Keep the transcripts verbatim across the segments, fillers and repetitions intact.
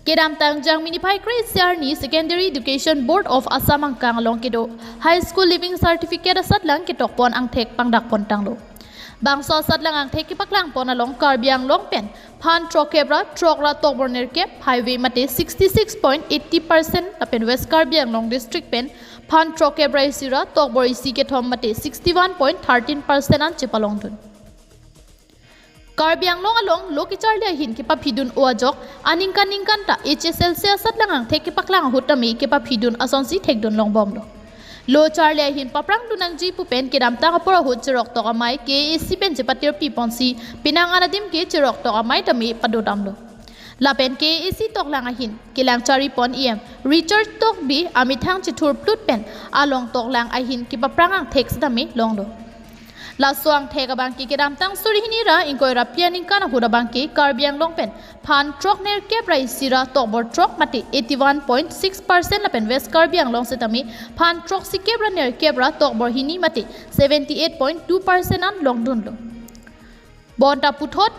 Kedamtang Jangmi niphai kre-isi arni Secondary Education Board of Assam angkang along kedo High School Leaving Certificate asatlang ketokpon angthek pangdakpon tanglo. Bangso asatlang angthek kepaklangpon along Karbi Anglong pen phan throkkep ra throk ra tokbor nerkep, highway mate sixty six point eighty percent lapen West Karbi Anglong district pen phan throkkep ra isi ra tokbor isi kethom mate sixty one point thirteen percent an chepalongdun. Karbi Anglong along lo kecharli ahin kepaphidun o ajok aningkan ningkan ta H S L C asatlang angthek kepaklang ahut tame kepaphidun asonsi thekdun longbomlo. Lo charli ahin paprangdun nangji pu pen kedamtang apor ahut cheroktok amei K A A C pen chepatirpi ponsi penang anadim ke cheroktok amei tame padodamlo. Lapen K A A C toklang ahin kelang charipon E M Richard Tokbi amethang chethur plut pen along toklang ahin kepaprang angthek setame longlo. Laso angthek abangke kedamtang suri hini ra ingkoi ra phli aningkan ahut abangke Karbi Anglong pen phan throk nerkep ra isi ra tokbor throk mate eighty one point six percent lapen West Karbi Anglong setame phan throksikep ra nerkep ra tokbor hini mate seventy eight point two percent an longdunlo. Bonta puthot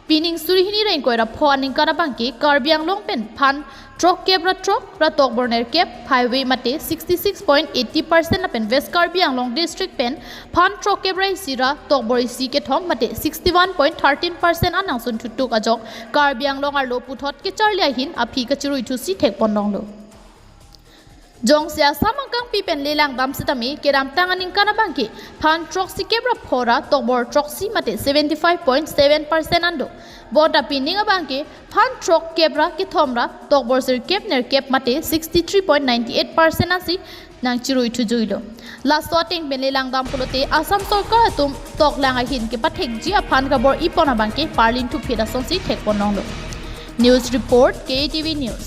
pining suri hini ra ingkoi ra pho aningkan abangke Karbi Anglong pen phan throkkep ra throk ra tokbor nerkep, highway mate sixty six point eighty percent lapen West Karbi Anglong district pen phan throkkep ra isi ra tokbor isi kethom mate sixty one point thirteen percent an nangsun thutuk ajok Karbi Anglong arlo puthot kecharli ahin aphi kachiruithusi thekpon longlo. Jongsi Assam angkangpi pen lelang dam setame kedamtang aningkan abangke phan throksikep ra pho ra tokbor throksi mate seventy five point seven percent an do. Bonta pining abangke phan throkkep ra kethom ra tokbor sirkep nerkep mate sixty three point ninety eight percent ansi nangchiruithujuilo. Laso ateng pen lelang dam pulote Assam sorkar atum toklang ahin kepathekji aphan kabor-ipon abangke parlin thuphet asonsi thekpon longlo. News report, K A T V News.